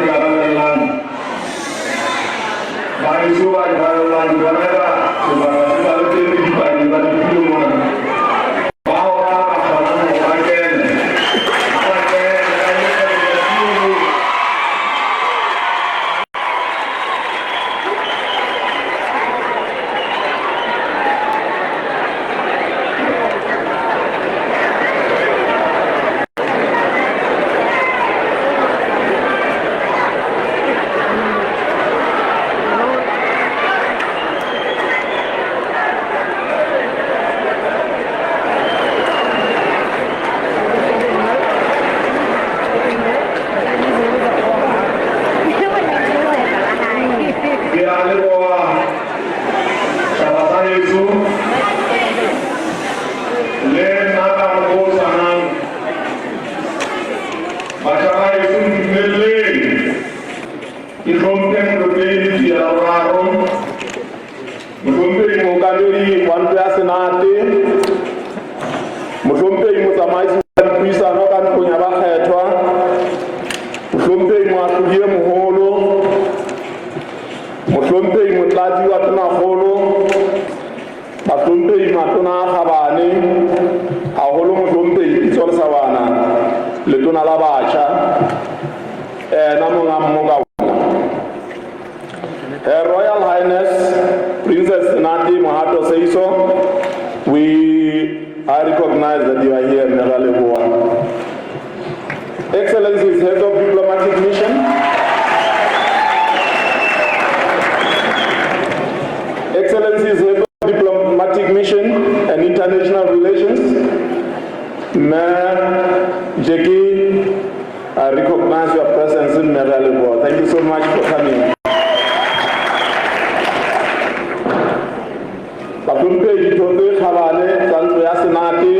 ikarabellang, baheso ba ikarabellang, ke bona eka sebaka se sa le teng dipakeng tsa ditulo mona. Bao ba ka kgonang hore ba kene, ha ba kene ka nnete. Ke a leboha, tjhaba sa heso. Le nna ka mokgwa o tshwanang, batjha ba heso, ntumelleng ke hlomphe Mohlomphehi Letsie la Boraro, Mohlomphehi Mookamedi wa Ntlo ya Senate, Mohlomphehi Motsamaisi wa Dipuisano ka Ntlong ya Bakgethwa, Mohlomphehi Moahlodi e Moholo, Mohlomphehi Motlatsi wa Tonakgolo, Bahlomphehi Matona a Kgabane, haholo Mohlomphehi Pitso Lesawana, Letona la Batjha, ena monga mmoka. Her Royal Highness Princess Nati Mohato Seiso, I recognize that you are here, Mme Leboa. Excellencies, Heads of Diplomatic Mission, Excellencies, Heads of Diplomatic Mission and International Relations, Mme Jackie, I recognize your presence in Leboa. Thank you so much for coming. Bahlomphehi ditho tse kgabane tsa Ntlo ya Senate,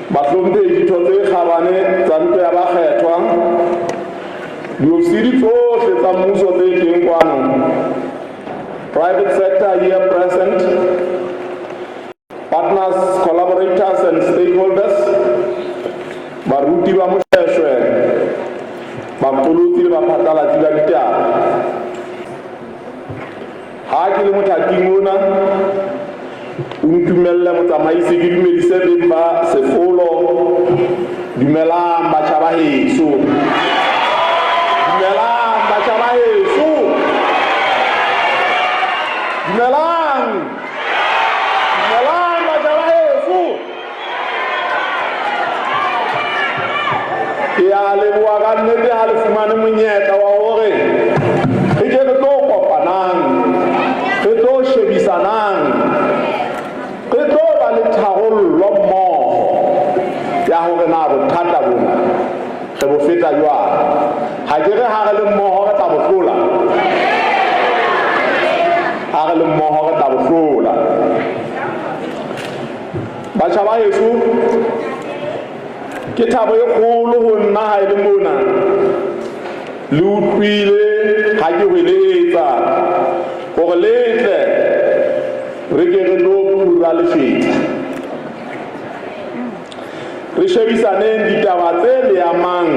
bahlomphehi ditho tse kgabane tsa Ntlo ya Bakgethwa, diofisiri tsohle tsa mmuso tse teng kwano, private sector here present, partners, collaborators and stakeholders, baruti ba Moshoeshoe, baqolotsi le baphatlalatsi ba ditaba. Ha ke le mothating ona, o ntumelle, motsamaisi, ke dumedise beng ba sefolo. Dumelang, batjha ba heso. Dumelang, batjha ba heso. Dumelang, dumelang, batjha ba heso. Ke a leboha ka nnete ha le fumane monyetla wa hore re ke re tlo kopanang, re tlo shebisanang, re tlo ba le tharollo mmoho ya hore na bothata bona re bo feta jwang. Ha ke re ha re le mmoho re tla bo hlola? Ha re le mmoho re tla bo hlola. Batjha ba heso, ke thabo e kgolo ho nna ha e le mona le utlwile ha ke hweletsa hore le tle re ke re tlo phura lefetla, re shebisaneng ditaba tse le amang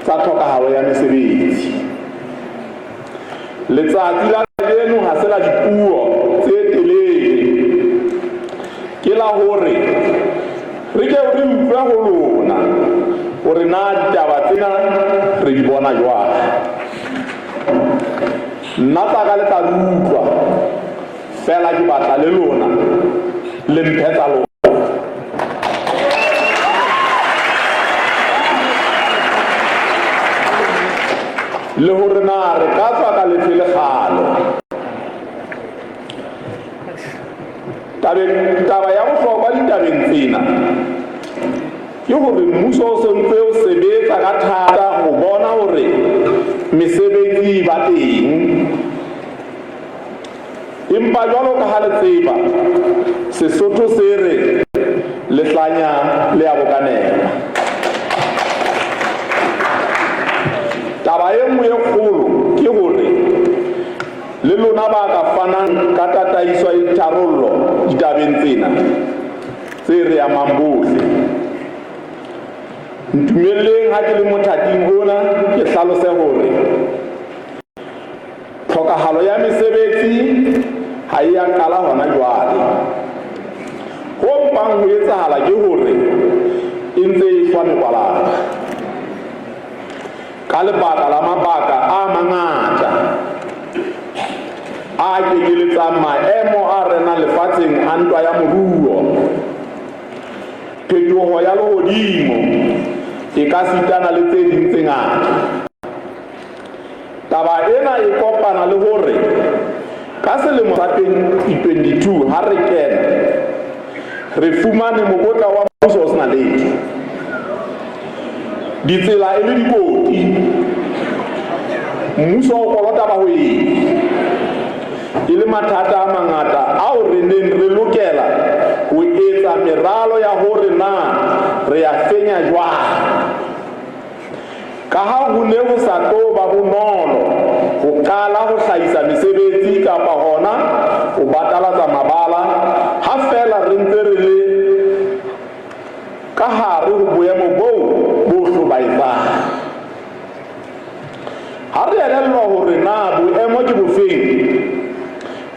tsa tlhokahalo ya mesebetsi. Letsatsi la kajeno ha se la dipuo tse telele, ke la hore re ke re utlwe ho lona hore na ditaba tsena re di bona jwang. Nna tsa ka le tla di utlwa fela, ke batla le lona le mphe tsa lona, le hore na re ka tswa ka lefe lekgalo. Taba ya bohlokwa ditabeng tsena ke hore mmuso o sentse o sebetsa ka thata ho bona hore mesebetsi e ba teng, empa jwalo ka ha le tseba, Sesotho se re lehlanya le a bokanela. Taba e nngwe e kgolo ke hore le lona ba ka fanang ka tataiso e tharollo ditabeng tsena tse re amang bohle. Ntumelleng ha ke le mothating ona ke hlalose hore tlhokahalo ya mesebetsi ha e a qala hona jwale. Ho mpang ho etsahala ke hore e ntse e hlwa mekwalaba ka lebaka la mabaka a mangata a kenyeletsang maemo a renang lefatsheng a ntwa ya moruo, phetoho ya lehodimo, ekasitana le tse ding tse ngata. Taba ena e kopana le hore ka selemo sa 2022 ha re kena, re fumane mokotla wa mmuso o sena letho, ditsela e le dikoti, mmuso o kolota bahwebi, e le mathata a mangata ao re neng re lokela ho etsa meralo ya hore na re a fenya jwang. Ka ha ho ne ho sa tlo ba bonolo ho qala ho hlahisa mesebetsi kapa hona ho batalatsa mabala ha feela re ntse re le ka hare ho boemo boo bo hlobaetsang. Ha re elellwa hore na boemo ke bofeng,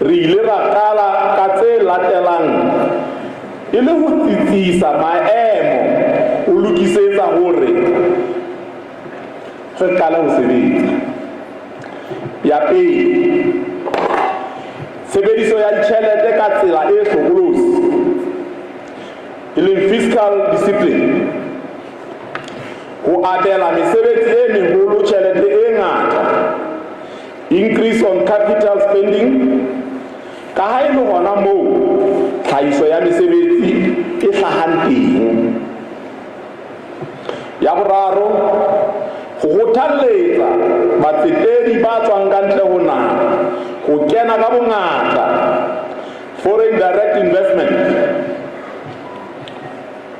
re ile ra qala ka tse latelang e le ho tsitsisa maemo ho lokisetsa hore re qale ho sebetsa. Ya pele, tshebediso ya ditjhelete ka tsela e hlokolosi, e leng fiscal discipline, ho abela mesebetsi e meholo tjhelete e ngata, increase on capital spending, ka ha e le hona moo tlhahiso ya mesebetsi e hlahang teng. Ya boraro, ho kgothalletsa batsetedi ba tswang ka ntle ho naha ho kena ka bongata, foreign direct investment.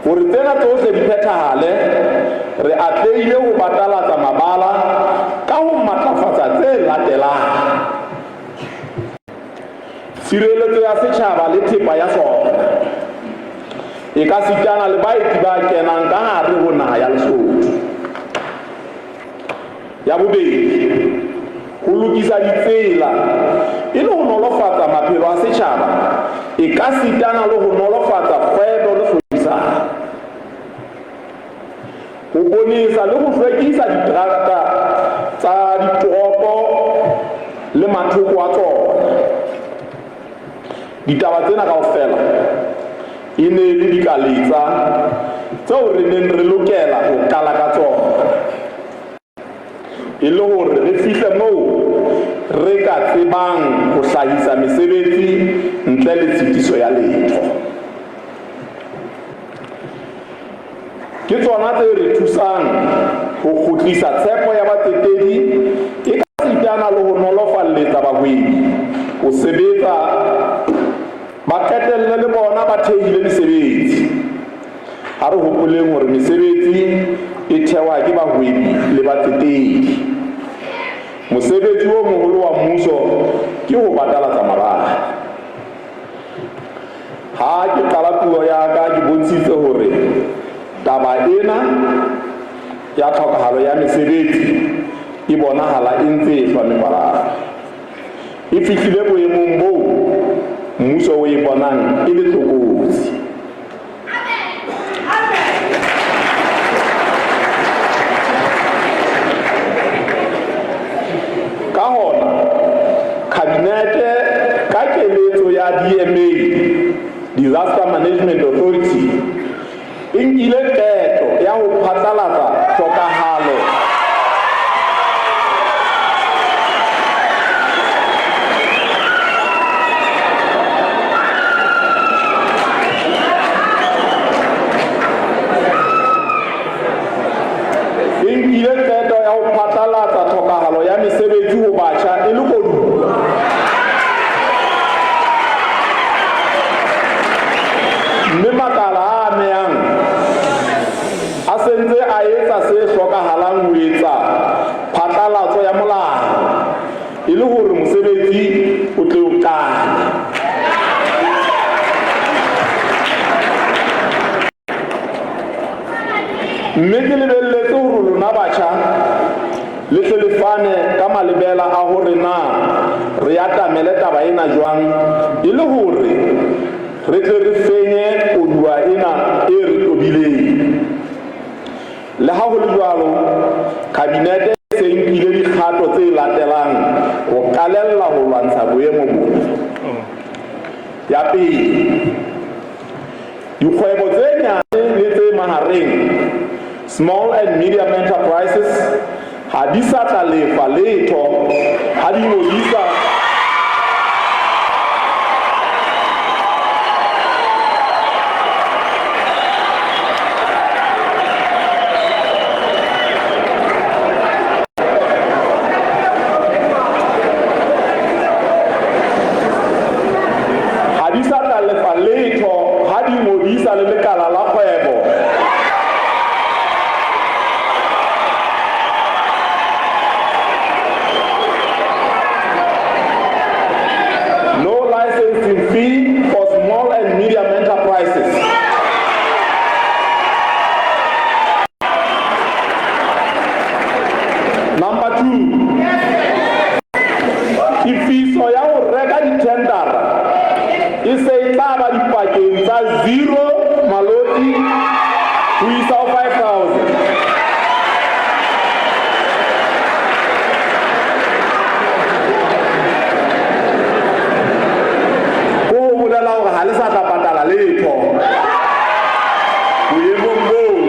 Hore tsena tsohle di phethahale, re atlehile ho batalatsa mabala ka ho matlafatsa tse latelang. Tshireletso ya setjhaba le thepa ya sona, ekasitana le baeti ba kenang ka hare ho naha ya Lesotho. Ya bobedi, ho lokisa ditsela e le ho nolofatsa maphelo a setjhaba ekasitana le ho nolofatsa kgwebo le kgwebisano. Ho bonesa le ho hlwekisa diterata tsa ditoropo le mathoko a tsona. Ditaba tsena kaofela e ne e le dikaletsa tseo re neng re lokela ho qala ka tsona e le hore re fihle moo re ka tsebang ho hlahisa mesebetsi ntle le tshitiso ya letho. Ke tsona tse re thusang ho kgutlisa tshepo ya batsetedi ekasitana le ho nolofalletsa bahwebi ho sebetsa ba qetelle le bona ba thehile mesebetsi. Ha re hopoleng hore mesebetsi e thehwa ke bahwebi le batsetedi. Mosebetsi o moholo wa mmuso ke ho batalatsa mabala. Ha ke qala puo ya ka ke bontshitse hore taba ena ya tlhokahalo ya mesebetsi e bonahala e ntse e hlwa mekwalaba. E fihlile boemong boo mmuso o e bonang e le tlokotsi. Ka hona, Kabinete ka keletso ya DMA, Disaster Management Authority, e nkile qeto ya ho phatlalatsa tlhokahalo e nkile qeto ya ho phatlalatsa tlhokahalo ya mesebetsi ho batjha e le koduwa. Mme makala a amehang a sentse a etsa se hlokahalang ho etsa phatlalatso ya molao e le hore mosebetsi o tle o qale. Mme ke lebelletse hore lona batjha Le tle le fane ka malebela a hore na re atamele taba ena jwang e le hore re tle re fenye koduwa ena e re tobileng. Le ha ho le jwalo, Kabinete e se e nkile dikgato tse latelang ho qalella ho lwantsha boemo bona. Ya pele, dikgwebo tse nyane le tse mahareng, small and medium enterprises, ha di sa tla lefa letho ha di ngodisa ha di sa tla lefa letho ha di ngodisa le lekala la kgwebo. No licensing fee for small and medium enterprises. Number 2, tefiso ya ho reka dithendara e se e tla ba dipakeng tsa 0 maloti ho isa ho 5000. Ko ho bolela hore ha le sa tla patala letho boemong bono.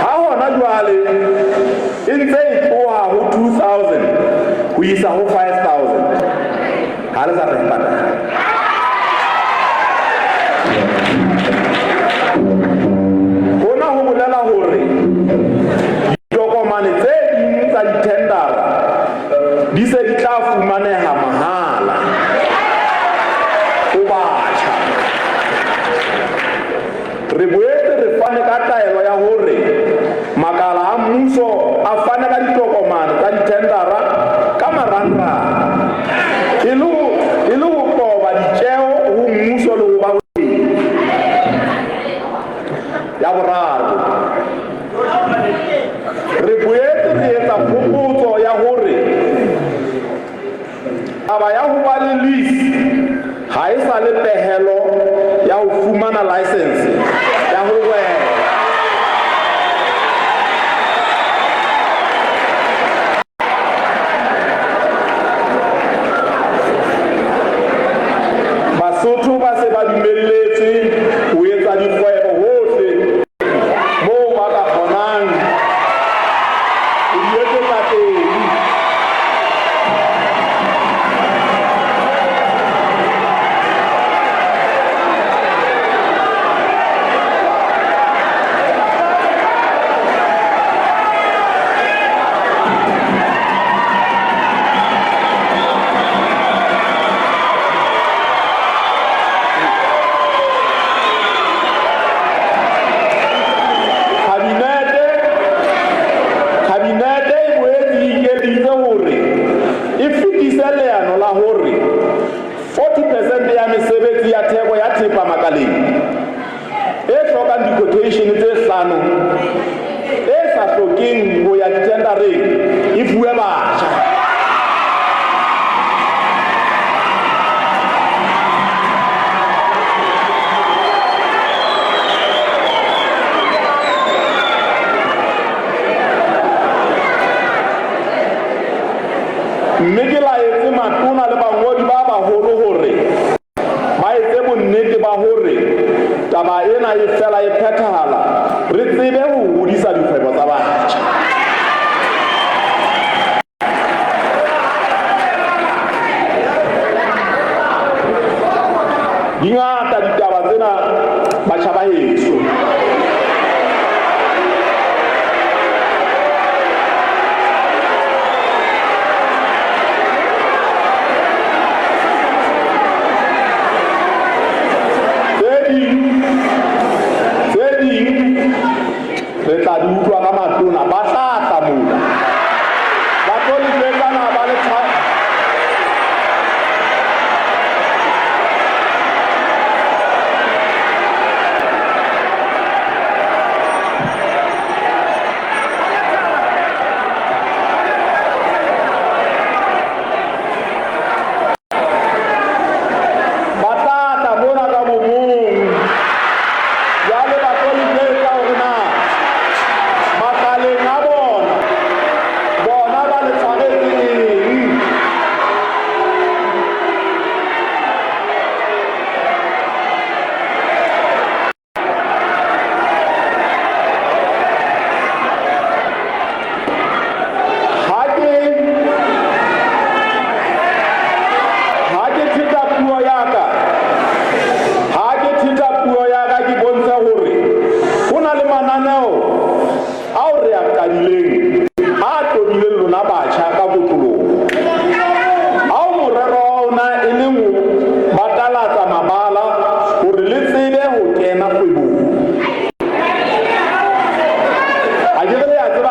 Ha hona jwale e ntse e tloha ho 2000 ho isa ho 5000, ha le sa tla e patala. Hona ho bolela hore ditokomane tse ding tsa dithendara di se di tla fumaneha mahala ho batjha. Re boetse re fane ka taelo ya hore makala a mmuso a fane ka ditokomane tsa dithendara ka marangrang e le ho qoba ditjeo ho mmuso le ho bahwebi. Ya boraro, re boetse re etsa kgopotso ya hore taba ya ho ba le lease ha e sa le pehelo ya ho fumana license ya ho hweba. Basotho ba se ba dumelletswe ho etsa dikgwebo hohle moo ba ka kgonang ho di etsetsa teng. Kabinete e boetse e ikelelitse hore e fetise leano la hore 40% ya mesebetsi ya theko ya thepa makaleng e hlokang di-quotation tse hlano e sa hlokeng ho ya ditendareng e fuwe batjha. Mme ke laetse matona le bangodi ba baholo hore ba etse bonnete ba hore taba ena e fela e phethahala, re tsebe ho hodisa dikgwebo tsa batjha. Di ngata ditaba tsena batjha ba heso. Tse ding re tla di utlwa ka matona, ba tla tla mona ba tlo le jwetsana ba le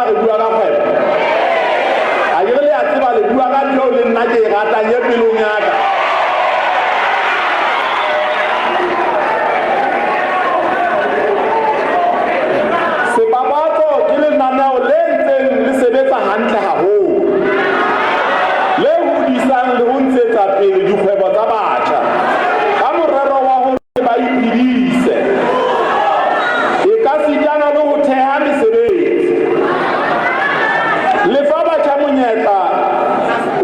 re bua ka kgwebo? Akere le a tseba le bua ka ntho eo le nna ke e ratang e pelong ya ka. Sebabatso ke lenaneo le ntseng le sebetsa hantle haholo, le hodisang le ho ntshetsa pele dikgwebo tsa batjha ka morero wa hore ba iphedise, ekasitana le ho theha mesebetsi. Le fa batjha monyetla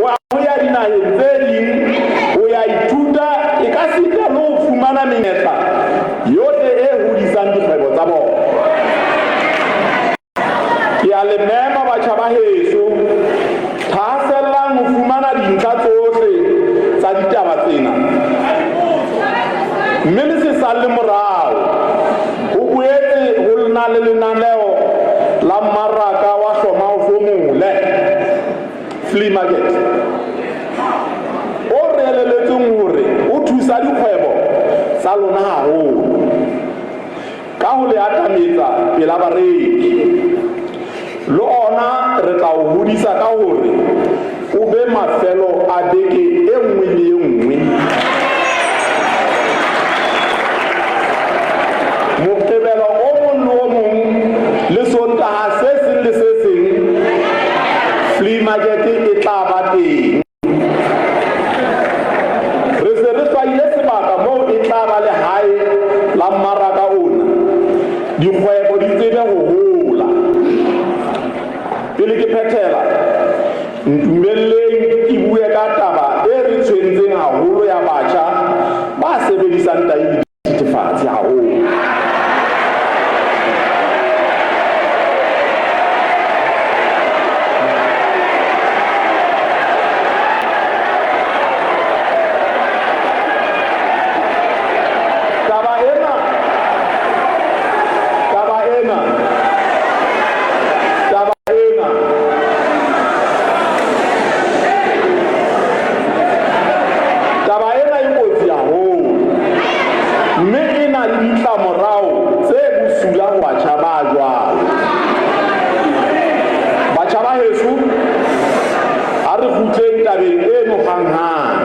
wa ho ya dinaheng tse ding ho ya ithuta ekasita le ho fumana menyetla yohle e hodisang dikgwebo tsa bona. Ke a le mema batjha ba heso, thahasellang ho fumana dintlha tsohle tsa ditaba tsena mme le se salle morao. Ho boetse ho na le lenaneo la mmaraka wa hloma-o-hlomole, flea market, o re elelletsweng hore o thusa dikgwebo tsa lona haholo ka ho le atametsa pela bareki. Le ona re tla o hodisa ka hore o be mafelo a beke e nngwe le e nngwe. Moqebelo o mong le o mong le Sontaha se seng le se seng, flea market e tla ba teng. Re se re hlwaile sebaka moo e tla ba lehae la mmaraka ona, dikgwebo di tsebe ho hola. Pele ke phethela, ntumelleng ke bue ka taba e re tshwentseng haholo ya batjha ba sebedisang tahi le dithethefatsi haholo. Taba ena, taba ena, taba ena, taba ena e kotsi haholo mme e na le ditlamorao tse bosula ho batjha ba jwalo. Batjha ba heso, ha re kgutleng tabeng eno hanghang.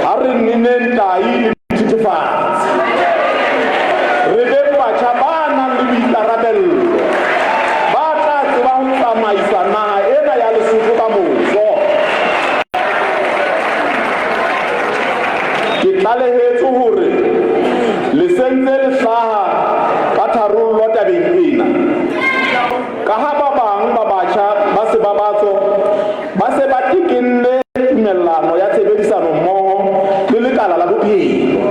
Ha re neneng tahi le dithethefatsi. Re beng batjha ba nang le boikarabello, ba tla tseba ho tsamaisa naha ena ya Lesotho ka moso. Ke tlalehetswe hore le se ntse le hlaha ka tharollo tabeng ena. Ka ha ba bang ba batjha ba Sebabatso ba se ba tekenne tumellano ya tshebedisano mmoho le lekala la bophelo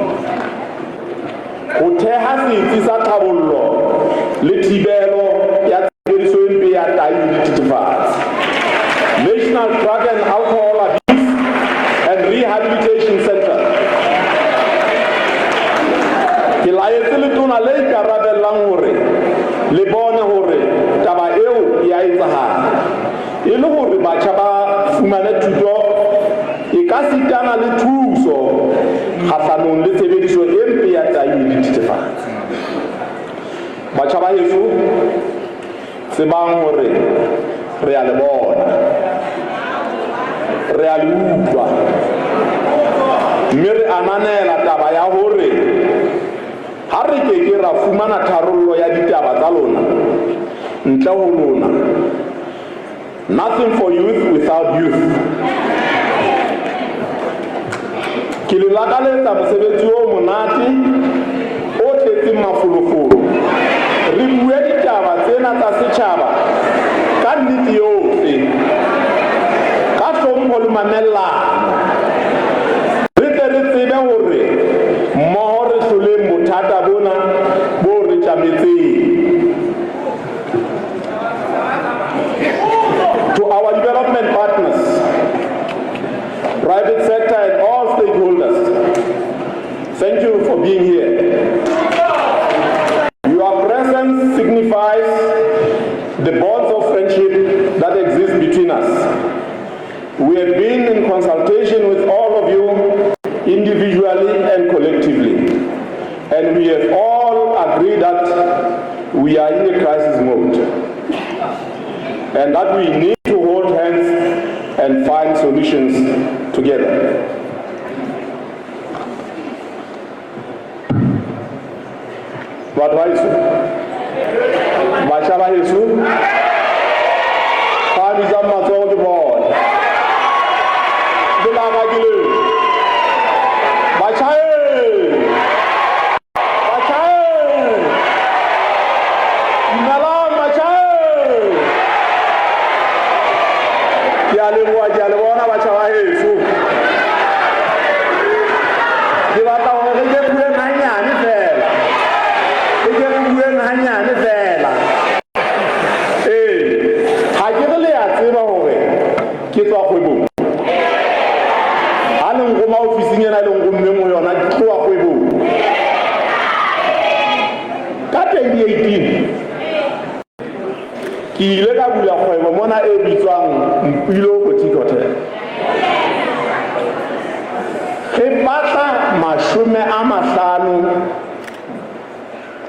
ho theha setsi sa tlhabollo le thibelo ya tshebediso e mpe ya tahi le dithethefatsi, National Drug and Alcohol Abuse and Rehabilitation Centre. Ke laetse letona le ikarabellang hore le bone hore taba eo e a etsahala e le hore batjha ba fumane thuto ekasitana le thuso kgahlanong le tshebediso e mpe ya tahi le dithethefatsi. Batjha ba heso, tsebang hore re a le bona, re a le utlwa, mme re ananela taba ya hore ha re ke ke ra fumana tharollo ya ditaba tsa lona ntle ho lona. Nothing for youth without youth. Ke le lakaletsa mosebetsi o monate o tletseng mafolofolo. Re bue ditaba tsena tsa setjhaba ka nnete yohle, ka hlompho le mamellano, re tle re tsebe hore mmoho re hloleng bothata bona bo re tjametseng. To our development partners, private sector and all stakeholders, thank you for being here. Your presence signifies the bonds of friendship that exist between us. We have been in consultation with all of you individually and collectively, and we have all agreed that we are in in a crisis mode and that we need to hold hands and find solutions together. Batho ba heso, batjha ba heso, phahamisang matsoho ke bone. Lelaka ke leo. Batjha e! Batjha e! Dumelang batjha e! Ke a leboha, ke a le bona batjha ba heso. Ke batla hore re ke bueng hanyane feela. Re ke re bueng hanyane feela. Ee, ha ke re le a tseba hore ke tswa kgwebong. Ha le nroma ofising ena e le nrommeng ho yona, ke tloha kgwebong. Ka 2018 ke ile ka bula kgwebo mona e bitswang Mpilo Boutique Hotel. Re batla 50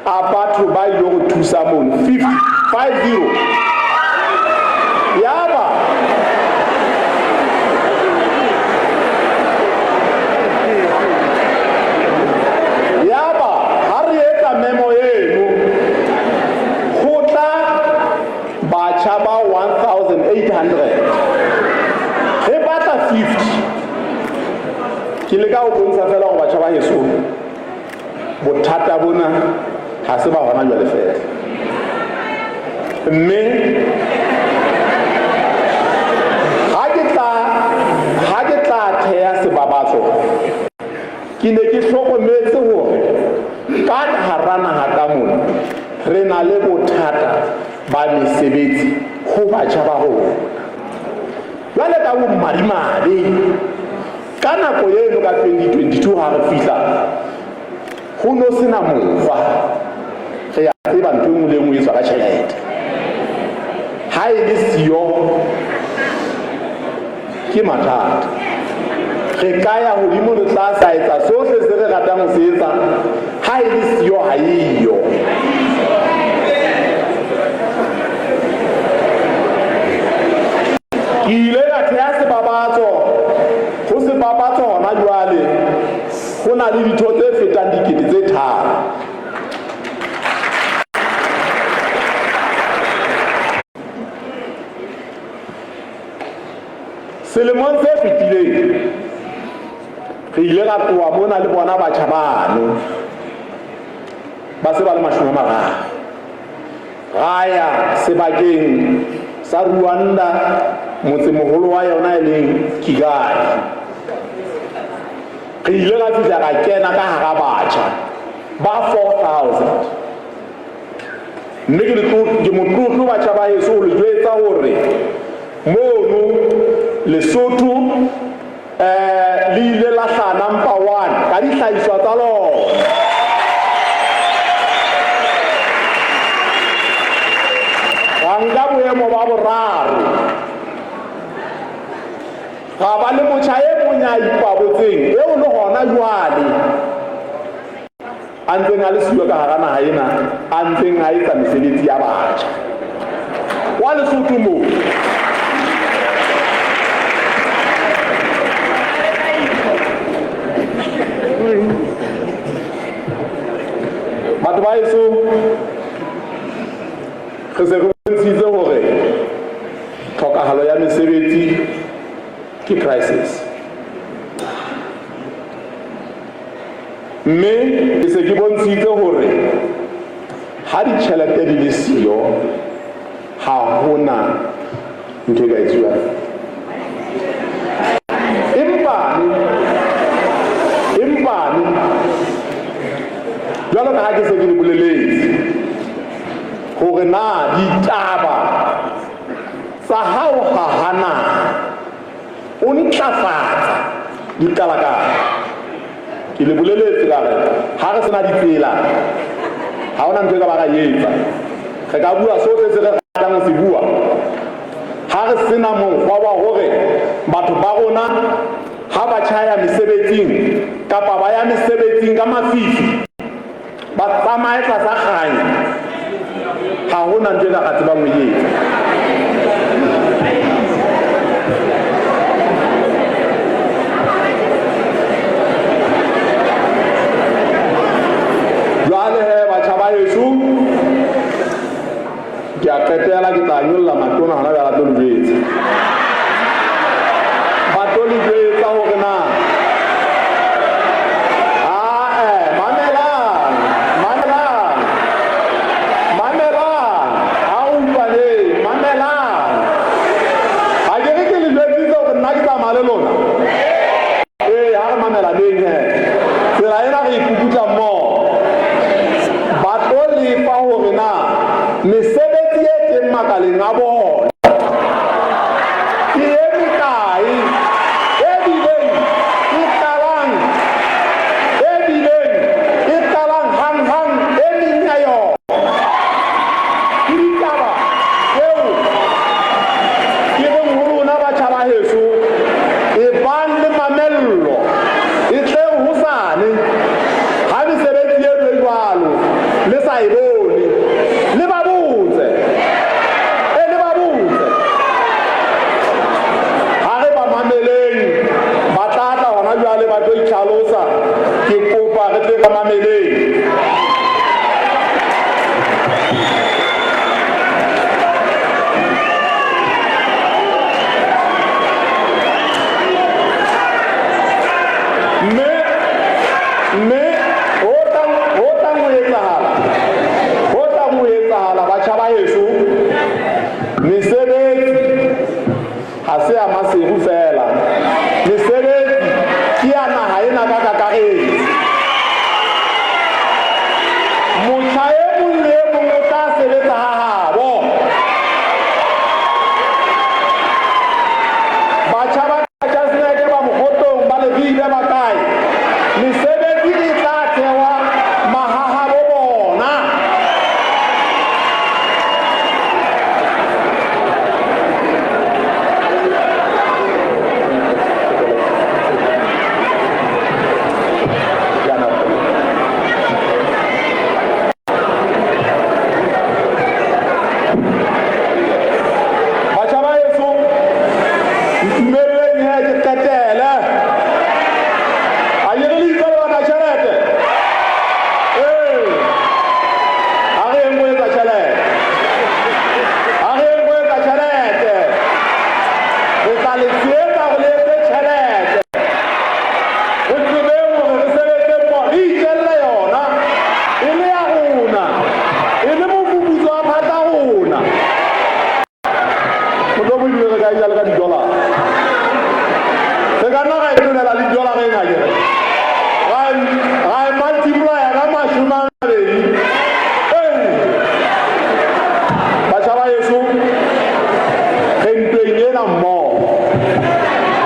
a batho ba ilo re thusa mono, 50, 50. Yaba yaba ha re etsa memo eno ho tla batjha ba 1800, re batla 50. Ke leka ho bontsha fela hore batjha ba heso, bothata bona ha se ba hona jwale fela, mme ha ke tla theha Sebabatso, ke ne ke hlokometse hore ka hara naha ka mona re na le bothata ba mesebetsi ho batjha ba rona. Jwale ka bomadimabe, ka nako eno ka 2022 ha re fihla, ho no sena mokgwa. Re a tseba ntho e nngwe le e nngwe e tswa ka tjhelete. Ha e le siyo ke mathata. Re ka ya hodimo le tlase, a etsa sohle se re ratang ho se etsa, ha e le siyo ha eyo. Ke ile ka theha Sebabatso. Ho Sebabatso hona jwale ho na le ditho tse fetang 3000. Selemong se fetileng re ile ra tloha mona le bona batjha bano ba se ba le 30, ra ya sebakeng sa Rwanda, motsemoholo wa yona e leng Kigali. Re ile ra fihla ra kena ka hara batjha ba 4000, mme ke motlotlo, batjha ba heso, ho le jwetsa hore mono Lesotho le ile la hlaha number 1 ka dihlahiswa tsa lona. Ra nka boemo ba boraro, ra ba le motjha e mong ya ipabotseng eo le hona jwale a ntseng a le siyo ka hara naha ena, a ntseng a etsa mesebetsi ya batjha wa Lesotho moo. Batho ba heso, re se re bontshitse hore tlhokahalo ya mesebetsi ke crisis, mme ke se ke bontshitse hore ha ditjhelete di le siyo ha hona ntho e ka etsuwang. Empane jwalo ka ha ke se ke le boleletse hore na ditaba tsa hao hahana o ntlafatsa di qala kae, ke le boleletse ka re ha re sena ditsela ha hona ntho e ka ba ra etsa. Re ka bua sohle se re ratang ho se bua, ha re sena mokgwa wa hore batho ba rona ha ba tjhaya mesebetsing kapa ba ya mesebetsing ka mafifi, ba tsamaye tlasa kganya. ha ho na ntho e ka ra tsebang ho e etsa. Jwale he batjha ba heso, ke a qetela ke tla nyolla matona hona jwale a tlo le jwetsa. Ba tlo le jwetsa hore na ae mamelang, mamelang, mamelang, ha o utlwaneng, mamelang. Ha ke re ke le jwetsitse hore nna ke tsamaya le lona. Ee, ha re mamelaneng he. Tsela ena re e pukutla mmoho. Ba tlo lefa hore na mesebetsi e teng makaleng a bona ke e mekae e bileng e qalang e bileng e qalang hang-hang e meng ya yona. Ke ditaba tseo ke reng ho lona batjha ba heso, ebang le mamello, e tleng hosane ha mesebetsi eno e jwalo le sa e bone, le ba botse. E, le ba botse. Ha re ba mameleng, ba tla tla hona jwale ba tlo itlhalosa. Ke kopa re tle re mameleng. Mme mme ho tlang ho tlang ho etsahala ho tlang ho etsahala batjha ba heso, mesebetsi ha se ya Maseru feela, mesebetsi ke ya naha ena ka kakaretso. Motjha e mong le e mong o tla sebetsa ha habo. Batjha ba Qachaseneke, ba Mokgotong, ba Leribe, ba kae, mesebetsi e tla thehwa mahahabo bona. Batjha ba heso, ntumelleng he ke qetele. A ke re le itse le batla tjhelete? Ee, ha re yeng ho etsa tjhelete. Ha re yeng ho etsa tjhelete. Re tla le tshehetsa hore le etse tjhelete. Re tsebeng hore re sebetse mmoho, re itjelle yona e le ya rona, e le mofufutso wa phatla rona. Mohlomong ebile re ka e ja le ka di-dollar. Re ka nna ra e tlolela le di-dollar-eng akere. Ra e ra e multiplya ka 20. Ee. Batjha ba heso, re ntweng ena mmoho.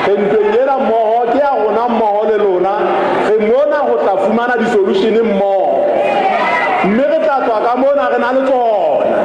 Re ntweng ena mmoho, ke ya rona mmoho le lona. Re mona ho tla fumana di-solution mmoho. Mme re tla tswa ka mona re na le tsona.